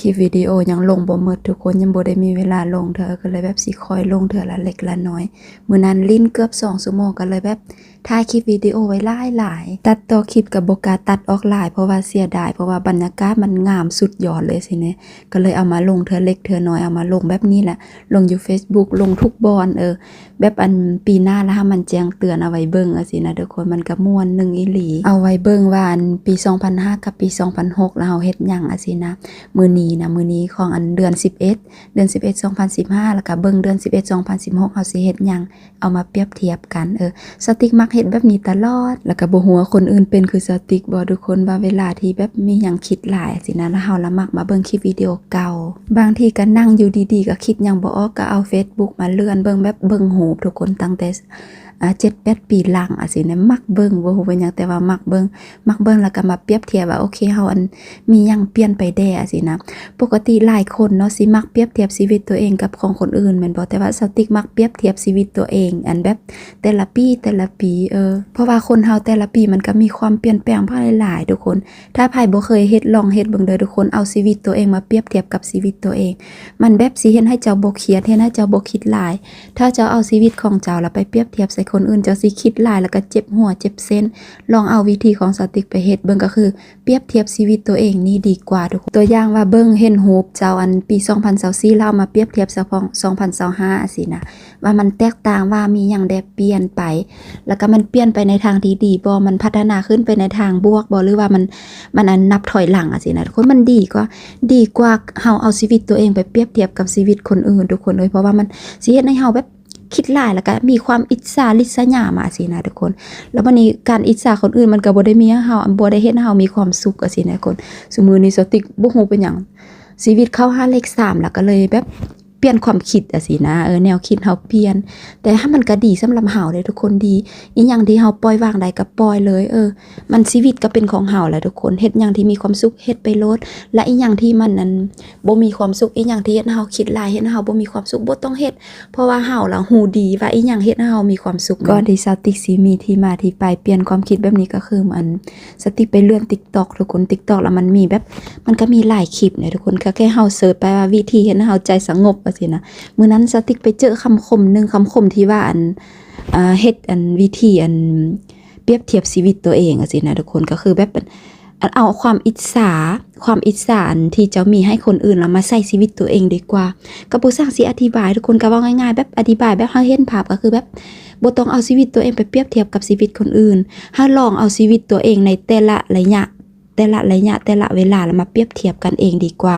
ຄລິບວິດີໂອຍັງລົງບໍ່ໝົດທຸກຄົນ, ຍັງບໍ່ໄດ້ມີເວລາລົງເທື່ອ, ກໍເລີຍແບບຊິຄ່ອຍລົງເທື່ອລະເລັກລະນ້ອຍ. ມື້ນັ້ນຫຼິ້ນເກືອບສອງຊົ່ວໂມງ ກໍເລີຍແບບຖ່າຍຄລິບວິດີໂອໄວ້ຫຼາຍໆ. ຕັດຕໍ່ຄລິບກໍບໍ່ກ້າຕັດອອກຫຼາຍ ເພາະວ່າເສຍດາຍ, ເພາະວ່າບັນຍາກາດມັນງາມສຸດຍອດເລີຍຊີ້ນະ. ກໍເລີຍເອົາມາລົງເທື່ອເລັກເທື່ອນ້ອຍ, ເອົາມາລົງແບບນີ້ແຫຼະ, ລົງຢູ່ Facebook ລົງທຸກບ່ອນ. ເອີ ແບບອັນປີໜ້າລະໃຫ້ມັນແຈ້ງເຕືອນເອົາໄວ້ເບິ່ງ ຈັ່ງຊີ້ນະທຸກຄົນ, ມັນກໍມ່ວນໜຶ່ງອີ່ຫຼີ. ເອົາໄວ້ເບິ່ງວ່າອັນປີສອງພັນຫ້າກັບປີສອງພັນຫົກລະເຮົາເຮັດຫຍັງ ຈັ່ງຊີ້ນະ. ມື້ນີ້ນະ ມື້ນີ້ຂອງອັນເດືອນສິບເອັດ ເດືອນສິບເອັດ ສອງພັນສິບຫ້າ ລະກະເບິ່ງເດືອນສິບເອັດ ສອງພັນສິບຫົກ ເຮົາຊິເຮັດຫຍັງ ເອົາມາປຽບທຽບກັນ. ເອີ ສະຕິກມັກເຮັດແບບນີ້ຕະຫຼອດ ລະກະບໍ່ຮູ້ວ່າຄົນອື່ນເປັນຄືສະຕິກບໍ່ທຸກຄົນ, ວ່າເວລາທີ່ແບບມີຫຍັງຄິດຫຼາຍຊີ້ນະ ລະເຮົາລະມັກມາເບິ່ງຄລິບວິດີໂອເກົ່າ. ບາງທີກໍນັ່ງຢູ່ດີໆ ກໍຄິດຫຍັງບໍ່ອອກ ກໍເອົາ Facebook ມາເລື່ອນເບິ່ງ ແບບເບິ່ງຮູບທຸກຄົນ ຕັ້ງແຕ່ ອາ ເຈັດແປດປີຫຼັງ ຈັ່ງຊີ້ນະ. ມັກເບິ່ງ ບໍ່ຮູ້ເປັນຫຍັງ ແຕ່ວ່າມັກເບິ່ງ ມັກເບິ່ງ ລະກະມາປຽບທຽບວ່າ ໂອເຄ ເຮົາອັນມີຫຍັງປ່ຽນໄປແດ່ ຈັ່ງຊີ້ນະ. ປົກກະຕິຫຼາຍຄົນເນາະ ຊິມັກປຽບທຽບຊີວິດຕົວເອງກັບຂອງຄົນອື່ນແມ່ນບໍ່? ແຕ່ວ່າສະຕິກມັກປຽບທຽບຊີວິດຕົວເອງ ອັນແບບແຕ່ລະປີ ແຕ່ລະປີ ເອີ ເພາະວ່າຄົນເຮົາແຕ່ລະປີມັນກໍມີຄວາມປ່ຽນແປງຫຼາຍໆ ທຸກຄົນ. ຖ້າໃຜບໍ່ເຄີຍເຮັດ ລອງເຮັດເບິ່ງເດີທຸກຄົນ, ເອົາຊີວິດຕົວເອງມາປຽບທຽບກັບຊີວິດຕົວເອງ. ມັນແບບຊິເຮັດໃຫ້ເຈົ້າບໍ່ຄຽດ ເຮັດໃຫ້ເຈົ້າບໍ່ຄິດຫຼາຍ. ຖ້າເຈົ້າເອົາຊີວິດຂອງເຈົ້າລະໄປປຽບທຽບໃສ່ຄົນອື່ນ ເຈົ້າຊິຄິດຫຼາຍ ລະກະເຈັບຫົວເຈັບເສັ້ນ. ລອງເອົາວິທີຂອງສະຕິກໄປເຮັດເບິ່ງ ກໍຄື ປຽບທຽບຊີວິດຕົວເອງນີ້ດີກວ່າທຸກຄົນ. ຕົວຢ່າງວ່າເບິ່ງ ເຫັນຮູບເຈົ້າອັນປີສອງພັນຊາວສີ່ ແລ້ວເອົາມາປຽບທຽບໃສ່ຂອງສອງພັນຊາວຫ້າ ຈັ່ງຊີ້ນະ ວ່າມັນແຕກຕ່າງ ວ່າມີຫຍັງແດ່ປ່ຽນໄປ ລະກະມັນປ່ຽນໄປໃນທາງທີ່ດີບໍ່ ມັນພັດທະນາຂຶ້ນໄປໃນທາງບວກບໍ່ ຫຼືວ່າມັນ ມັນອັນນັບຖອຍຫຼັງ ຈັ່ງຊີ້ນະທຸກຄົນ. ມັນດີກວ່າ ດີກວ່າເຮົາເອົາຊີວິດຕົວເອງໄປປຽບທຽບກັບຊີວິດຄົນອື່ນທຸກຄົນເອີຍ ເພາະວ່າມັນຊິເຮັດໃຫ້ເຮົາແບບ ຄິດຫຼາຍ ແລ້ວກໍມີຄວາມອິດສາລິດສະຫຍາມາຊີ້ນະທຸກຄົນ. ແລ້ວບັດນີ້ການອິດສາຄົນອື່ນມັນກໍບໍ່ໄດ້ມີໃຫ້ເຮົາ ບໍ່ໄດ້ເຮັດໃຫ້ເຮົາມີຄວາມສຸກຈັ່ງຊີ້ນະທຸກຄົນ. ຊຸມື້ນີ້ສະຕິກບໍ່ຮູ້ເປັນຫຍັງ ຊີວິດເຂົ້າຫາເລກສາມ ແລ້ວກໍເລີຍແບບປ່ຽນຄວາມຄິດຈັ່ງຊີ້ນະ. ເອີ ແນວຄິດເຮົາປ່ຽນ ແຕ່ຖ້າມັນກໍດີສຳລັບເຮົາເດ້ທຸກຄົນ ດີ. ອີຫຍັງທີ່ເຮົາປ່ອຍວາງໄດ້ກໍປ່ອຍເລີຍ ເອີ ມັນ ຊີວິດກໍເປັນຂອງເຮົາແຫຼະທຸກຄົນ. ເຮັດຫຍັງທີ່ມີຄວາມສຸກເຮັດໄປໂລດ ແລະ ອີຫຍັງທີ່ມັນ ອັນ ບໍ່ມີຄວາມສຸກ ອີຫຍັງທີ່ເຮັດໃຫ້ເຮົາຄິດຫຼາຍ ເຮັດໃຫ້ເຮົາບໍ່ມີຄວາມສຸກ ບໍ່ຕ້ອງເຮັດ. ເພາະວ່າເຮົາລະຮູ້ດີວ່າອີຫຍັງເຮັດໃຫ້ເຮົາມີຄວາມສຸກ. ກ່ອນທີ່ສາວຕິກຊິມີທີ່ມາທີ່ໄປປ່ຽນຄວາມຄິດແບບນີ້ ກໍຄື ອັນ ສາວຕິກໄປເລື່ອນ TikTok ທຸກຄົນ. TikTok ລະມັນມີແບບ ມັນກໍມີຫຼາຍຄລິບເດ້ທຸກຄົນ ກໍແຄ່ເຮົາເສີດໄປວ່າ ວິທີເຮັດໃຫ້ເຮົາໃຈສະຫງົບ ຈັ່ງຊີ້ນະ. ມື້ນັ້ນສາວຕິກໄປເຈີຄຳຄົມໜຶ່ງຄຳຄົມທີ່ວ່າ ອັນ ເຮັດ ອັນ ວິທີ ອັນ ປຽບທຽບຊີວິດຕົວເອງ ຈັ່ງຊີ້ນະທຸກຄົນ. ກໍຄືແບບ ອັນ ເອົາຄວາມອິດສາ ຄວາມອິດສາອັນທີ່ເຈົ້າມີໃຫ້ຄົນອື່ນ ແລ້ວມາໃສ່ຊີວິດຕົວເອງດີກວ່າ. ກໍບໍ່ຊ່າງຊິອະທິບາຍ ທຸກຄົນ ກໍເວົ້າງ່າຍໆ ແບບອະທິບາຍແບບໃຫ້ເຫັນພາບ ກໍຄືແບບ ບໍ່ຕ້ອງເອົາຊີວິດຕົວເອງໄປປຽບທຽບກັບຊີວິດຄົນອື່ນ. ໃຫ້ລອງເອົາຊີວິດຕົວເອງໃນແຕ່ລະໄລຍະ ແຕ່ລະໄລຍະ ແຕ່ລະເວລາ ແລ້ວມາປຽບທຽບກັນເອງດີກວ່າ.